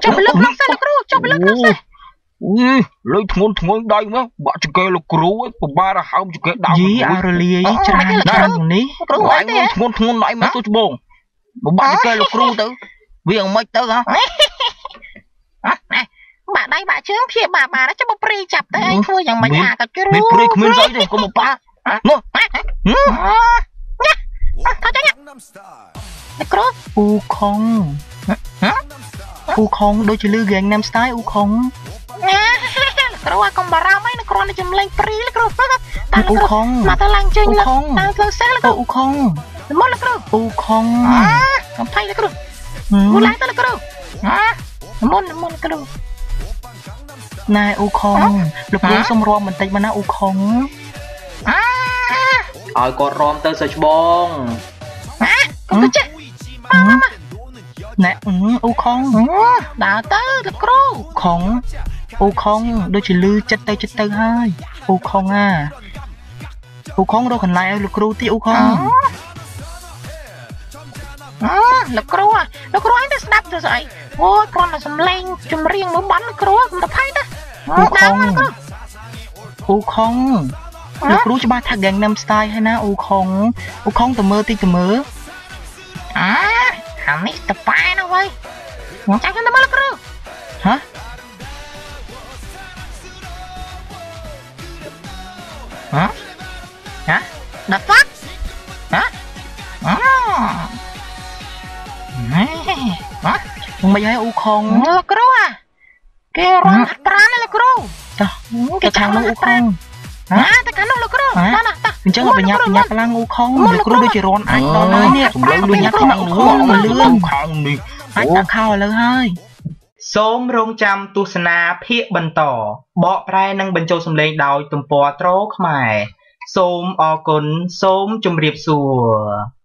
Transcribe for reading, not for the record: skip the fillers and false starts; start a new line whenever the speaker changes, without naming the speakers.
ចុះទៅលើក្នុងសេះលោកគ្រូ ចុះទៅលើក្នុងសេះ
អឺលុយធ្ងន់ធ្ងន់ដៃមកបាក់ចង្កេះលោកគ្រូឯង ពិបាករហើមចង្កេះដើម
យីអារលាយច្រើនច្រើននេះ
គ្រូអីទេ
ធ្ងន់ធ្ងន់ដៃមកទូច្បង បាក់ចង្កេះលោកគ្រូទៅវាយ៉ាងម៉េចទៅហ៎?
បាក់ដៃបាក់ជើងព្យាបាក់បាន ចាំមកព្រីចាប់ទៅឯងធ្វើយ៉ាងម៉េចអាក៏ជ្រូ
មានព្រីគ្មានស្អីទេ កុំមកប៉ះនោះ
ណាថាចាញ់លោកគ្រូ
អ៊ូខុង អ៊ូខុងដូចជាលឺ Gangnam Style អ៊ូខុង
ណាលោកគ្រូ អាកុំបារម្ភអី គ្រាន់តែចម្លែងព្រីលោកគ្រូ តាលោក
គ្រូ
មកទៅឡើងជើងលើតាមផ្លូវសេះលោកគ្រូ
អ៊ូខុង
មុនលោកគ្រូ
អ៊ូខុង
អាកំភៃលោកគ្រូ មុនឡើងទៅលោកគ្រូ អាមុនមុនគ្រូ
ណែអ៊ូខុង លោកគ្រូសុំរំបន្តិចមកណាអ៊ូខុង
អា
ឲ្យគាត់រំទៅសិច្បង
អាកុំទៅចេះ មកមកមក
ណែអ៊ូខុង
ដើរទៅលោកគ្រូ
ខុង អ៊ូខុងដូចជាលឺចិត្តទៅចិត្តទៅហើយ អ៊ូខុង អាអ៊ូខុងរកកន្លែងឲ្យលោកគ្រូទីអ៊ូខុង
អើលោកគ្រូ លោកគ្រូអញទៅស្ដាប់ទៅស្អី អូយគ្រាន់តែសំឡេងចម្រៀងមួយបន់លោកគ្រូ កុំទៅភ័យទៅ
អ៊ូខុង អ៊ូខុង លោកគ្រូច្បាស់ថា Gangnam Style ហើយណាអ៊ូខុង អ៊ូខុងទៅមើលតិចទៅមើល
អាខាងនេះតប៉ែណាស់វ៉ៃ ចាំខ្ញុំទៅមើលលោកគ្រូ
ហ៎
ហ៎ហ៎ the fuck ហ៎ អូណែហ៎
មិនហើយអ៊ូខុង
លោកគ្រូ អាគេរំហាត់ប្រាណលោកគ្រូ
តោះទៅខាងនោះអ៊ូខុង
ហ៎ ទៅខាងនោះលោកគ្រូ ណាណា តោះ
អញ្ចឹងបញ្ញាបញ្ញាខ្លាំងអ៊ូខុង លោកគ្រូដូចជារន់អាចដល់ហើយនេះ
សំឡេងលឺខ្លាំង
អ៊ូខុងលឿន
ខាងនេះ
អាចដាក់ខោឥឡូវហើយ
សូមរងចាំទស្សនាភាគបន្ត បកប្រែនិងបញ្ចូលសំឡេងដោយទំព័រត្រូខ្មែរ សូមអរគុណ សូមជម្រាបសួរ។